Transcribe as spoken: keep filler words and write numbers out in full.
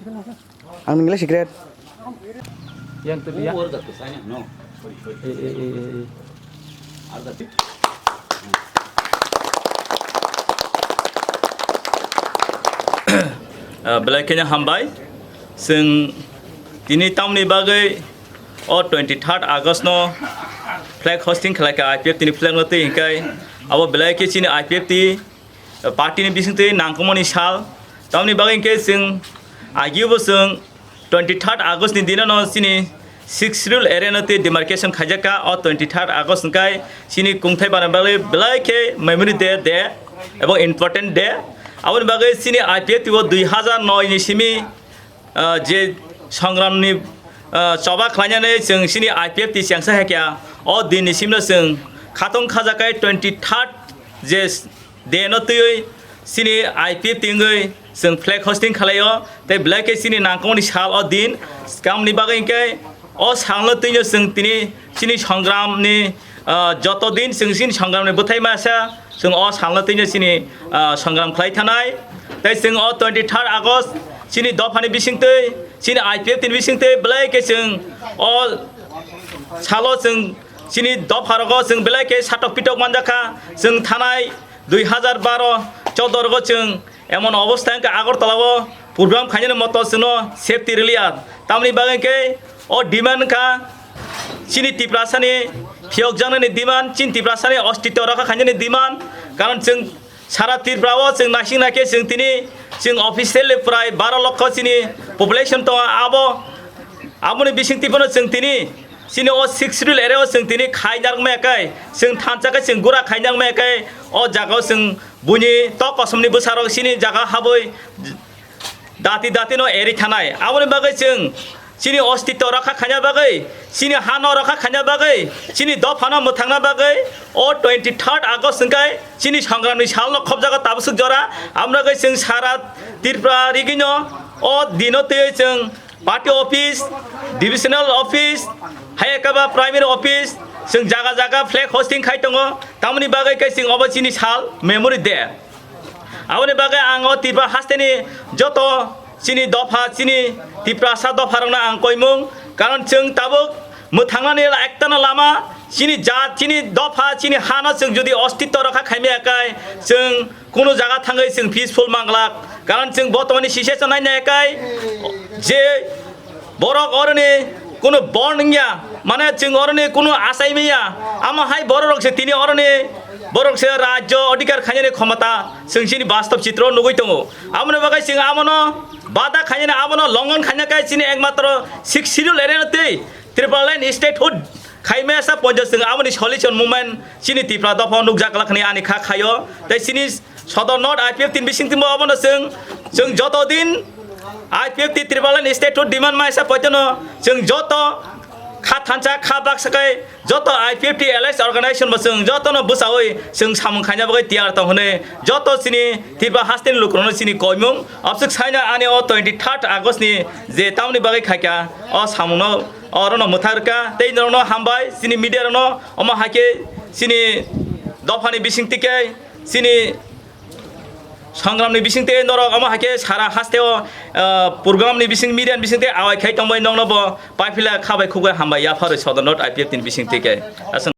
Ang nini le secret. Yang tu dia. Eh, eh, eh, eh, eh. Ah, belai kheno hambai. Chwng tini tamni bagwi o twenty third August no flag hosting khlai kha I P F T ni flag no twi hwnkhe abo belai khe chini I P F T party ni bisingtwi nangkukmani sal. Tamni bagwi hwnkhe chwng agio bo chwng twenty third August ni dino no chini sixth schedule area no twi demarcation khaijak kha. O twenty third August hwnkhe chini kungthai bana bagwi belai khe memory day, day ebong important day. Aboni bagwi chini I P F T o dui hazar noi ni simi, ah, je songramni, ah, choba khlainani chwng chini I P F T chengsa hai kha. O din ni simno chwng khatong khajakai twenty third je day no twiwi chini I P F T wngwi chwng flag hosting khlaio, tei belai khe chini nangkukmani sal o din. Tamni bagwi hwnkhe o salno twino chwng tini chini songramni, ah, joto din chwng chini songramni bwthai masa chwng o salno twino chini, ah, songram khlai thanai. Tei chwng o twenty third August chini dophani bisingtwi, chini I P F T ni bisingtwi belai khe chwng o salo chwng chini dopha rogo chwng belai khe satok pitok manjakha. Chwng thanai dui hazar baro choudo rogo chwng emon obostha wngkha Agartala o program khainani moto chwngno safety rwliya. Tamni bagwi khe o demand wngkha chini Tiprasani phiyokjaknani demand, chini Tiprasani ostitto rakha khainani demand. Karon chwng sara Tripura o chwng naising naikhe chwng tini chwng officially prai baro lokho chini population tongo. Abo, aboni bisingtwi phano chwng tini chini o sixth schedule area o chwng tini khai narwkmaya khe, chwng thansa khe chwng gura khai narwkmaya khe, o jaga o chwng buini tok kosomni bwsarok chini jaga habwi dati dati no eri thanai. Aboni bagwi chwng chini ostitto rakha khaina bagwi, chini hano rakha khaina bagwi, chini dophano mwthangna bagwi o twenty third August hwnkhe chini songramni salno khobjago tabuk swk jora. Aboni bagwi chwng sara Tripura rigwino o dino twiwi chwng party office, divisional office, hai ekaba primary office, chwng jaga jaga flag hosting khai tongo. Tamoni bagwi khe chwng obo chini sal memory day. Aboni bagwi ang o Tripura hasteni joto chini dopha, chini Tiprasa dopharokno ang koimung, karon chwng tabuk mwthangnani la-, ektano lama, chini jat, chini dopha, chini hano chwng jodi ostitto rakha khaimaya khe, chwng kunu jaga thangwi chwng peaceful manglak. Karon chwng botomani situation nainai khe je borok oroni kunu born wngya, mane chwng oroni kunu achai maya, amo hai bororok se tini oroni borok se rajyo adhikar khainani khomota chwng chini bastob chitro nugwi tongo. Amoni bagwi chwng amono bada khainani, amono longon khaina khe chini ekmatro sixth schedule area no twi Tipraland statehood khaimaya sa ponjo chwng amoni solution movement chini Tipra dopha nukjak lakhani ani kha khaio. Tei chini Sodor North I P F T ni bisingtwi bo obono chwng, chwng joto din I P F T Tipraland statehood demand maisa poitono chwng joto kha thansa kha baksa khe joto I P F T allies organization bo chwng jotono bwchaui chwng samung khaina bagwi tiyar tong hwnwi joto chini Tripura hasteni lukurokno chini koimung. Obswk saina ani o twenty third August ni je tamoni bagwi khaikha o samungno orono mwthang rwkha tei norokno hambai chini media rokno omo haikhe chini dophani bisingtwi khe chini Songramni bisingtwi norok omo hai khe sara hasteo, ah, program ni bising media ni bisingtwi awai khai tongbai nokno bo paipila khabai khukbai hambai yapharwi Sodor North I P F T ni bisingtwi khe. Aswk